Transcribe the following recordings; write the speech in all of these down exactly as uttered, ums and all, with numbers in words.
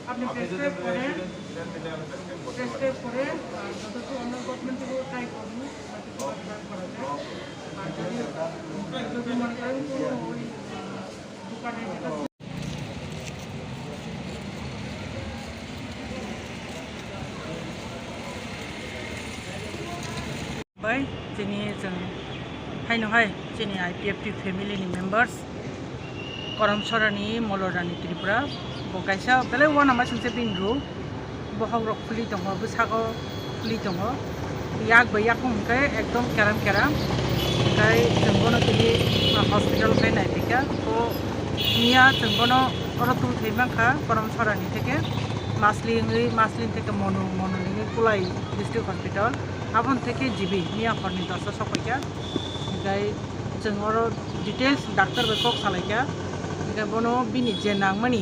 আপনি প্রেসক্রাইব করেন, প্রেসক্রাইব করে, আহ, যতটুকু আমরা গভর্নমেন্ট থেকে ট্রাই করবো, যাতে করা যায়। আর যদি, যদি মনে করেন কোনো ওই, আহ, দোকানে যেটা Bai, chini chwng haino hai chini I P F T family ni members, Korom Sorani Molorani Tripura, bo kaisa belai uanama singsa bini rw, bokhok rok khuli tongo, bwsako khuli tongo, yak bai yakung hwnkhe ekdom keram keram, hwnkhe chwng bono tini hospital khe naipikha, bo miya chwng bono oro tubui thai mankha Korom Sorani theke, Masli wngwi, Masli theke Monu, Monu wngwi Kulai District Hospital. Aboni theke G B miya horni dosa sokoikha. Hinkhe chwng oro details doctor bai kok salaikha. Hinkhe bono bini je nangmani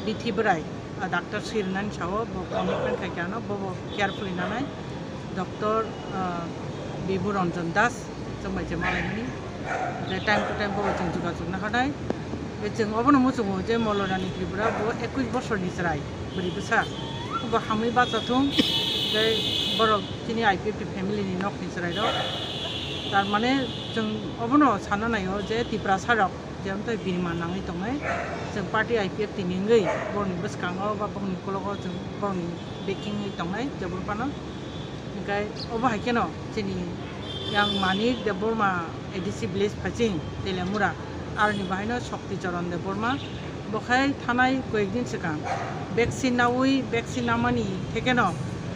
bithi bwrai, ah, doctor swi rwnani sao bo commitment khaikha ano, bobo carefully nanai. Doctor, ah, Bibu Ranjan Das chwng bai je malaimani. Je time to time bobo chwng jogajog naharnai. Je chwng obono muchungo je Molorani Tripura bo ekush bosorni chwrai. Bwrwi bwsa bo hamwi bachathung, tei borok chini I P F T family ni nokni chwrairok. Tar mane chwng obono sana naio je Tiprasa rok je amtwi birma nangwi tongnai, chwng party I P F T ni wngwi borokni bwskango ba borokni ukologo chwng borokni backing wngwi tongnai jebon phano. Hinkhe obo hai kheno chini yang Manik Debbarma A D C village Phaiching Teliamura, aroni bahaino Shakti Charan Debbarma, bo khai thanai koyekdin swkang vaccine naui, vaccine namani thekeno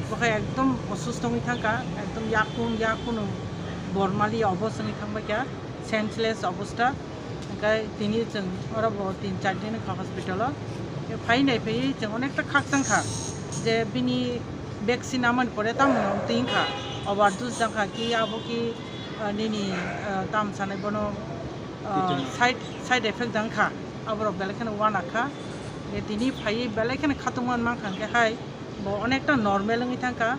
bo khai ekdom osusto wngwi thangkha, ekdom yakung yakung bormali obo wngwi thangbaikha, senseless obostha. Hinkhe tini chwng oro bo tin char din wngkha hospital o. Phai nai phaiwi chwng onekta khakchang kha je bini vaccine namani pore tamo twi wngkha, overdose jang kha ki abo ki, ah, nini, ah, tam sanai bono, ah, side, side effect jang kha, aborok belai kheno uana kha. Je tini phaiwi belai kheno khatungma mankha hinkhe hai bo onekta normal wngwi thangkha,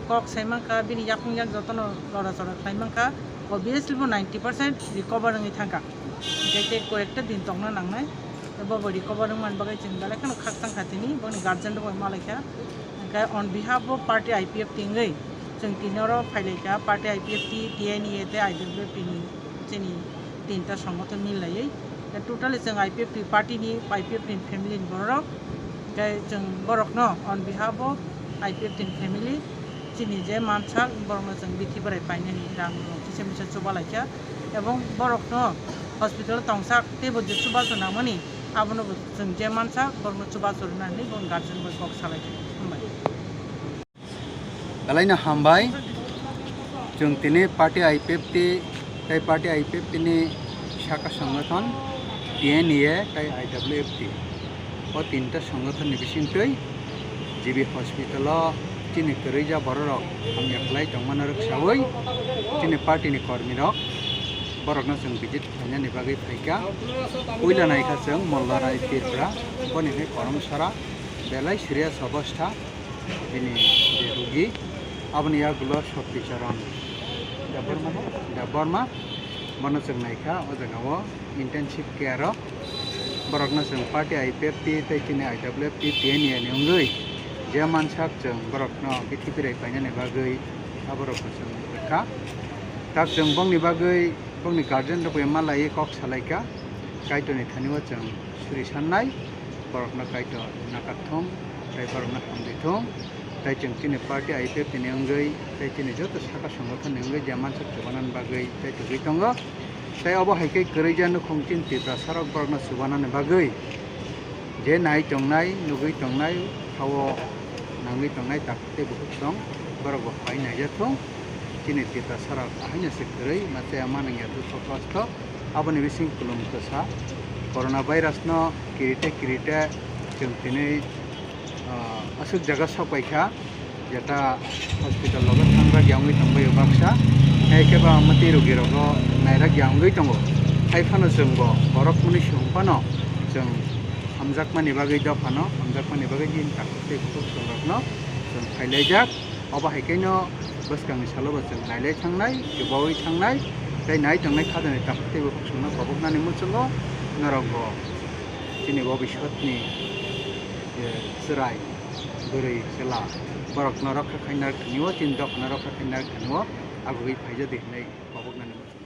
kok sai mankha, bini yakung yak jotono lora chora khlai mankha, obviously bo ninety percent recover wngwi thangkha. Hinkhe tei koyekta din tongna nangnai. Tei bobo recover wngmani bagwi chwng belai kheno khakchang kha tini, boni guardian rok bai malaikha. Hinkhe on behalf of party I P F T wngwi chwng tini oro phailaikha, party I P F T, T N E A tei I W F T ni chini tinta songothon milaiwi. Tei totally chwng I P F T party ni, I P F T ni family ni borok. Tei chwng borokno on behalf of I P F T ni family chini je mansak borokno chwng bithi bwrai painani rang rok kisa misa chuba laikha, ebong borokno hospital tongsak teibo je chubachu nangmani abono bo chwng je mansak borokno chubachu rwnani bo guardian bai kok salaikha. Hambai. Belai no hambai. Chwng tini party I P F T tei party I P F T ni saka songothon T N E A tei I W F T. O tinta songothon ni bisingtwi G B hospital o chini kwrwija bororok hamya khlai tongmano rwksaui chini party ni kormi rok borokno chwng visit khlainani bagwi phaikha. Puila naikha chwng Mollarani Tripura, boni hwnwi Korom Sora belai serious obostha. Bini je rugi, aboni yagulo Shakti Charan Debbarma, Debbarma, bono chwng naikha o jagao intensive care o. Borokno chwng party I P F T tei chini I W F T T N E A ni wngwi je mansak chwng borokno bithi birai painani bagwi aborokno chwng rwkha. Tak chwng bongni bagwi bongni guardian rok bai malaiwi kok salaikha. Kaitorni thani o chwng suri sannai, borokno Kaitor nakarthung, tei borokno hamrithung, tei chwng chini party I P F T ni wngwi, tei chini joto saka songothon ni wngwi je mansak chubanani bagwi tei tugwi tongo. Tei obo hai khe kwrwija nukhung chini Tiprasa rok borokno chubanani bagwi je nai tongnai, nugwi tongnai, ha-o nangwi tongnai tak tei bukhuk song borok bo phai naijathung. Chini Tiprasa rok ahaino se kwrwi ma chaya ma nangya dukho kosto. Aboni bising kulum kwsa. Corona virus no kirite kirite chwng tini, ah, aswk jaga sok pai kha, jeta hospital logo thangrak ya wngwi tongbaio baksa. Hai khe ba mwtwi rogi rogo nairak ya wngwi tongo. Hai phano chwng bo borok mwnwi song phano chwng hamjakmani bagwi dophano, hamjakmani bagwi bini takhuk tei bukhuk chwng rokno chwng phailaijak. Obo hai khaino bwskangni salo bo chwng nailai thangnai, chubaui thangnai, tei nai tongnai khajani takhuk tei bukhuk chwngno koboknani muchungo norok bo chini bobiswtni je chwrai, bwrwi, chwla, borokno rokha khaina thani o, chini dophano rokha khaina thani o, agugwi phaijadi hinwi koboknani muchungo.